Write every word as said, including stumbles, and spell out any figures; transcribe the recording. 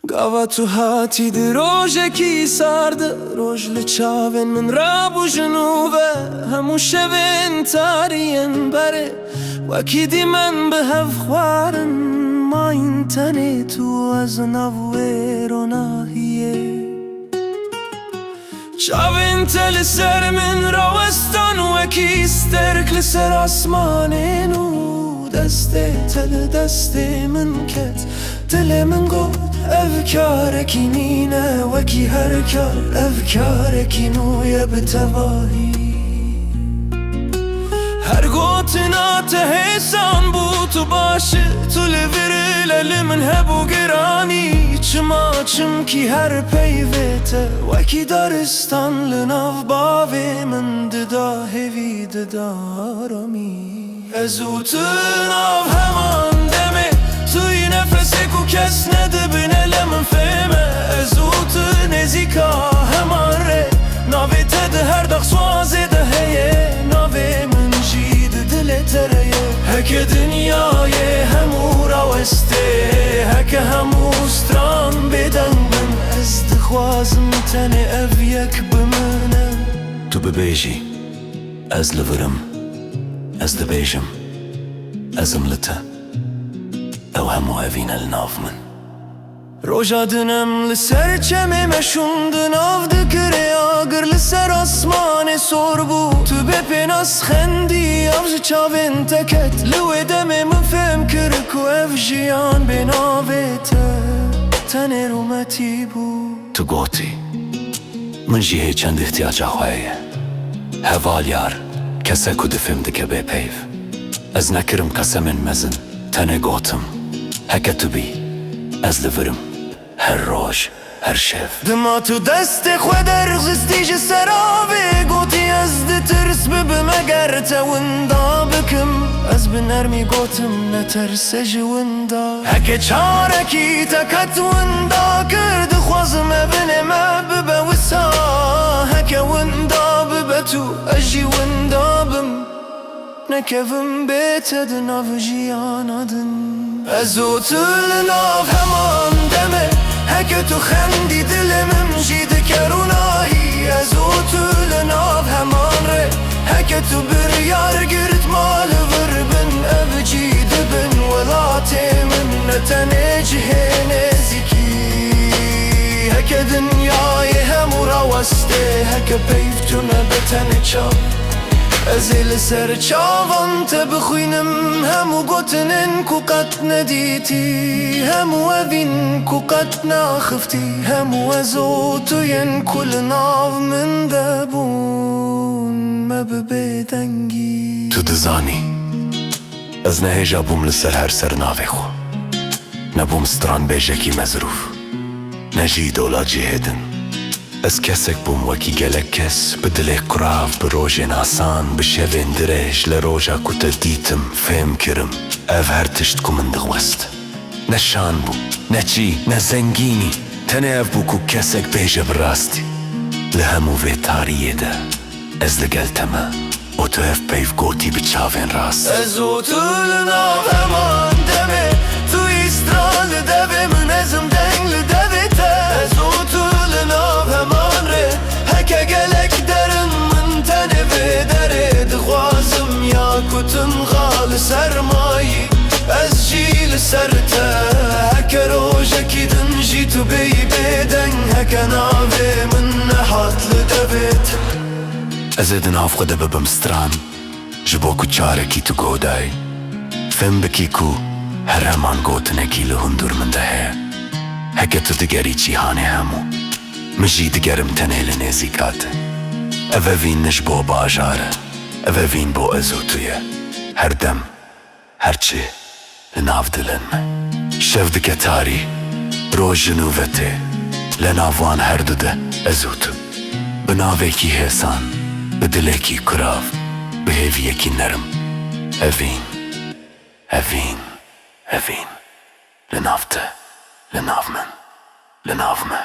Gava tu hatî di rojekî sar de, roj li çavên min rabû ji nû ve, hemû şevên tarî yên berê, wekî dîmen bi hev xwarin, mayîn tenê tu û ez nav wê ronahiyê. Çavên te li ser min rawestan wekî sterk li ser asmanên û destê te li destê min ket. Dilê min got, ev karekî nîne wekî her kar, ev karekî nû ye bi tevahî. Her gotina te hêsan bû, tu baş î, tu li vir î, lê li min hebû giranî. Çima? Çimkî her peyvê te wekî daristan li nav bavê min dida hêvî, dida aramî. Ez û tu li nav heman demê, tu yî nefesê ku kes nedibîne, lê min fêm e. Ez û tu nêzîka heman rê, navê te di her daxwazê de heye, navê min jî di dilê te re ye. Heke dinyayê hemû rawestê, heke hemû stran bêdeng bin, ez dixwazim tenê ev yek bimîne. Tu bibêjî, ez li vir im, ez dibêjim, ez im li te. Ew hemû evîn e li nav min. Roja din em li ser çemê meşûm, di nav dikirê agir li ser asmanê sor bû. Tu bê pênas xendî, av ji çavên te ket. Li wê demê min fêm kir ku ev jiyan bê navê te tenê rûmetî bû. Tu gotî, min jî hê çend îhtiyaca xwe heye. Heval, yar, kesek ku difêm dike bê peyv. Ez nekirim qesemên mezin, tenê gotim, heke tu bî, ez li vir im, her roj, her şev. Dima tu destê xwe derxistî ji ser avê, gotî, ez ditirs bibim eger te winda bikim. Ez bi nermî gotim, neterse ji winda. Heke carekî te ket winda kir, dixwazim evinê me bibe wisa. Heke winda bibe tu, ez jî winda bim, nekevim bê te di nav jiyana din. Ez û tu li nav heman demê, heke tu xendî, dilê min jî dike rûnahî. Ez û tu li nav heman rê, heke tu biryar girt ma li vir bin, ev cî dibin welatê min, ne tenê cihê nêzîkî. Heke dinyayê hemû rawestê, heke peyv tune be tenê çav. Ez ê li ser çavan te bixwînim hemû gotinên ku qet nedîtî, hemû evîn ku qet naxiftî, hemû ez û tu yên ku li nav min de bûn, me bi bêdengî. Tu dizanî, ez ne hêja bûm li ser her sernavê xwe. Nebûm stranbêjekî mezrûf, ne jî îdola cihê din. Ez kesek bûm wekî gelek kes, bi dilê qurav, bi rojên asan, bi şevên dirêj. Lê roja ku te dîtim, fêm kirim, ev her tişt ku min dixwest. Ne şan bû, ne çî, ne zengînî. Tenê ev bû ku kesek bêje bi rastî, li hemû vê tariyê de, ez li gel te me. Û tu ev peyv gotî bi çavên rast. Ez û tu li nav heman demê, tu yî stran li devê min, ez im deng li devê te. Ez û tu li nav heman rê, heke gelek derin, min tenê vê derê dixwazim, ya ku tu niha li ser mayî, ez jî li ser te. Heke rojekî din jî tu bêyî bêdeng, heke navê min nehat li devê te. Ez ê di nav xwe de bibim stran, ji bo ku carekî tu guh dayî, fêm bikî ku her heman gotinekî li hundur min de heye. Heke tu digerî cîhanê hemû, min jî digerim tenê li nêzîka te. Ev evîn ne ji bo bajar e, ev evîn bo ez û tu ye. Her dem, her çi, li nav dilên me. Şev dike tarî, roj ji nû ve tê. Li nav wan herdu de ez û tu, bi navekî hêsan, bi dilekî kurav, bi hêviyekî nerm. Evîn, evîn, evîn. Li nav te, li nav min, li nav me.